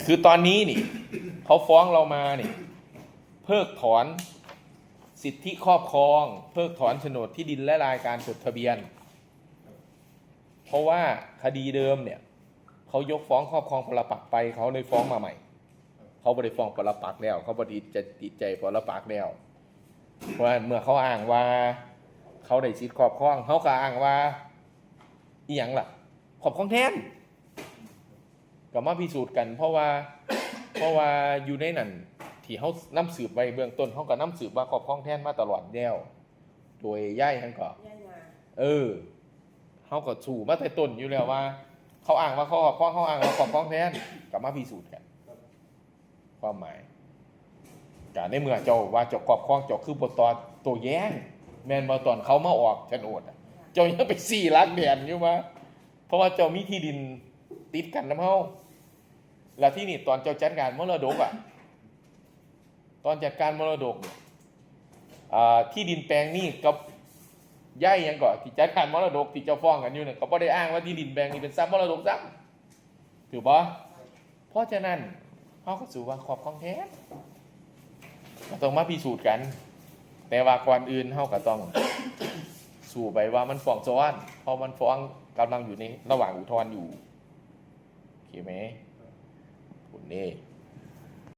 ຄືຕອນນີ້ນີ້ ເຂົາຟ້ອງເຮົາມານີ້ ເພິກຖອນສິດທິຄອບຄອງ ເພິກຖອນໂສນດທີ່ດິນ ແລະ ລາຍການຈົດທະບຽນ. ເພາະວ່າຄະດີເດີມເນຍ ເຂົາຍົກຟ້ອງຄອບຄອງປະລະປັກໄປ ເຂົາເລີຍຟ້ອງມາໃໝ່. ເຂົາບໍ່ໄດ້ຟ້ອງປະລະປັກແລ້ວ ເຂົາບໍ່ໄດ້ຕິດໃຈ ຕິດໃຈປະລະປັກແລ້ວ ເພາະວ່າເມື່ອເຂົາອ້າງວ່າເຂົາໄດ້ສິດຄອບຄອງ ເຮົາກໍອ້າງວ່າອີ່ຫຍັງລະ ຄອບຄອງແທນ. ກໍມາພິສູດກັນ ເພາະວ່າ ເພາະວ່າຢູ່ໃນນັ້ນ ທີ່ເຮົານຳສືບໄວ້ເບື້ອງຕົ້ນ ເຮົາກໍນຳສືບວ່າຄອບຄອງແທນມາຕະຫຼອດແລ້ວ ໂດຍຍາຍຫຍັງເກາະ ຍາຍນາ ເອີ ເຮົາກໍສູ້ມາແຕ່ຕົ້ນຢູ່ແລ້ວວ່າ ເຂົາອ້າງວ່າເຂົາຄອບຄອງ ເຮົາອ້າງວ່າຄອບຄອງແທນ ກໍມາພິສູດກັນ. ຄວາມໝາຍ ກະໃນເມື່ອເຈົ້າວ່າເຈົ້າຄອບຄອງ ເຈົ້າຄືບໍ່ຕໍ່ໂຕ້ແຍ້ງ ແມ່ນບໍ່? ຕອນເຂົາມາອອກໂສນດອະ ເຈົ້າຍັງໄປຊີ້ຫຼັກແດນຢູ່ວ່າ ເພາະວ່າເຈົ້າມີທີ່ດິນຕິດກັນນຳເຮົາ. ແລ້ວທີນີ້ຕອນເຈົ້າຈັດການມໍລະດົກອະ ຕອນຈັດການມໍລະດົກ ອາ ທີ່ດິນແປງນີ້ກັບຍາຍຫຍັງເກາະ ທີ່ຈັດການມໍລະດົກ ທີ່ເຈົ້າຟ້ອງກັນຢູ່ນັ້ນ ກໍບໍ່ໄດ້ອ້າງວ່າທີ່ດິນແປງນີ້ເປັນຊັບມໍລະດົກຊ້ຳ. ຖືກບໍ່? ເພາະສະນັ້ນ ເຮົາກໍສູ້ວ່າຄອບຄອງແທນ ກໍຕ້ອງມາພິສູດກັນ. ແຕ່ວ່າກ່ອນອື່ນເຮົາກໍຕ້ອງສູ້ໄປວ່າມັນຟ້ອງຊ້ອນ ເພາະມັນຟ້ອງ ກຳລັງຢູ່ໃນລະຫວ່າງອຸທອນຢູ່. ໂອເຄໄໝ? ພຸ້ນເດ້.